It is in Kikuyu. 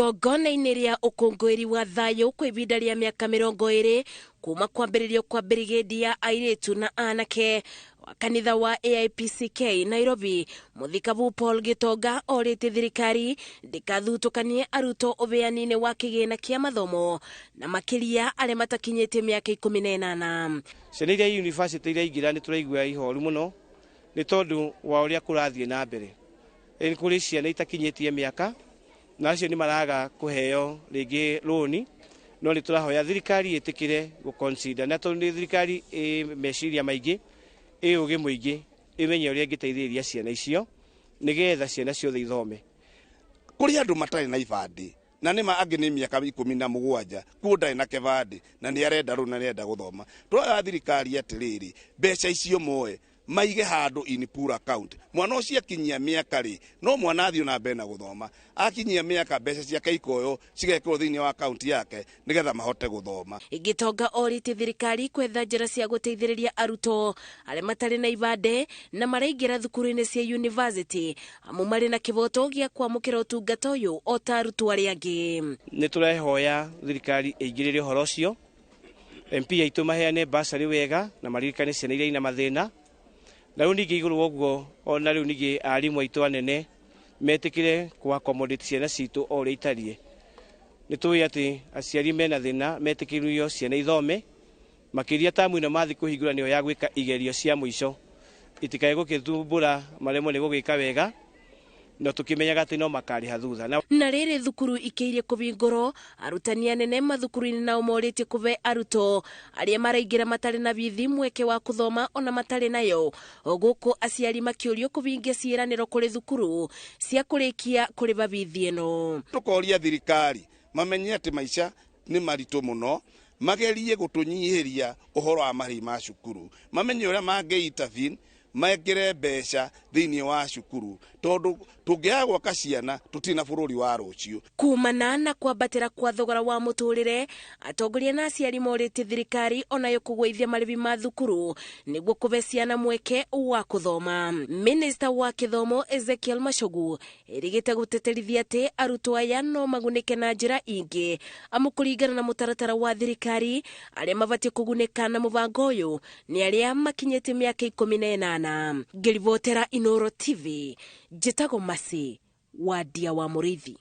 Igongona-inĩ rĩa ũkũngũĩri wa thayũ kwa ihinda rĩa mĩaka 20 kuma kwambĩrĩrio kwa brigade ya airĩtu na anake wa kanitha wa AIPCK Nairobi, mũthikabu Paul Gitonga orĩtie thirikari ndĩkathutũkanie arutwo ũbeani-inĩ wa kĩgĩna kĩa mathomo na makĩria arĩa matakinyĩtie mĩaka 18. Ciana iria university iraingĩra nĩ tũraigua ihoru mũno nĩ tondũ wa ũrĩa kũrathiĩ na mbere. Nĩ kũrĩ ciana itakinyĩtie mĩaka na acio nĩ maraga kũheo rĩngĩ rũni, no nĩ tũrahoya thirikari ĩtĩkĩre gũ-consider, na tondũ nĩ thirikari ĩ meciria maingĩ, ĩ ũgĩ mũingĩ, ĩmenye ũrĩa ĩngĩteithĩrĩria ciana icio nĩgetha ciana ciothe ithome. Kũrĩ andũ matarĩ na ibandĩ na nĩma angĩ nĩ mĩaka 17 kuo ndarĩ na kĩbandĩ na nĩ arenda rũni na nĩ arenda gũthoma. Tũroya thirikari atĩrĩrĩ, mbeca icio moe maige handũ in pool account. Mwana ũcio akinyia mĩaka rĩ, no mwana athiĩ na mbere na gũthoma. Akinyia mĩaka mbeca ciake ikoywo cigekĩrwo thĩinĩ wa account yake nĩgetha mahote gũthoma. Gitonga orĩtie thirikari kwetha njĩra cia gũteithĩrĩria arutwo arĩa matarĩ na ibandĩ na maraingĩra thukuru-inĩ cia university amu marĩ na kĩboto gĩa kwamũkĩra ũtungata ũyũ o ta arutwo arĩa angĩ. Nĩ tũrehoya thirikari ĩingĩrĩre ũhoro ũcio, MP aitũ maheane bursary wega na maririkane ciana iria ina mathĩna. Na rĩu ningĩ igũrũ wa ũguo, ona rĩu ningĩ arimũ aitũ anene metĩkĩre kũ accommodate ciana citũ o ũrĩa itariĩ. Nĩ tũĩ atĩ aciari mena thĩna metĩkĩrio ciana ithome, makĩria tamu ĩno mathiĩ kũhingũra nĩyo ya gwĩka igerio cia mũico, itikae gũgĩthumbũra maremwo nĩ gũgĩka wega, no tũkĩmenyaga atĩ no makarĩha thutha. Na rĩrĩ thukuru ikĩirie kũhingũrwo, arutani anene mathukuru-inĩ nao morĩtie kũbe arutwo arĩa maraingĩra matarĩ na bithi mweke wa kũthoma ona matarĩ nayo, gũkũ aciari makĩũrio kũhingia ciĩranĩro kũrĩ thukuru cia kũrĩkia kũrĩha bithi ĩno. Tũkoria thirikari mamenye atĩ maica nĩ maritũ mũno, magerie gũtũnyihĩria ũhoro wa marĩhi ma cukuru, mamenye ũrĩa mangĩ intervene mekĩre mbeca thĩinĩ wa cukuru, tondũ tũngĩaga gwaka ciana tũtirĩ na bũrũri wa rũciũ. Kumana na kwambatĩra kwa thogora wa mũtũrĩre, atongoria na aciari morĩtie thirikari onayo kũgũithia marĩhi ma thukuru nĩguo kũbe ciana mweke wa kũthoma. Minista wa gĩthomo Ezekiel Machogu erĩgĩte gũteterithia atĩ arutwo aya no magunĩke na njĩra ingĩ, amu kũringana na mũtaratara wa thirikari arĩa mabatiĩ kũgunĩka na mũbango ũyũ nĩ arĩa makinyĩtie mĩaka 18. Ngĩribotera Inooro TV, njĩtagwo Mercy Wandia wa Mũrĩithi.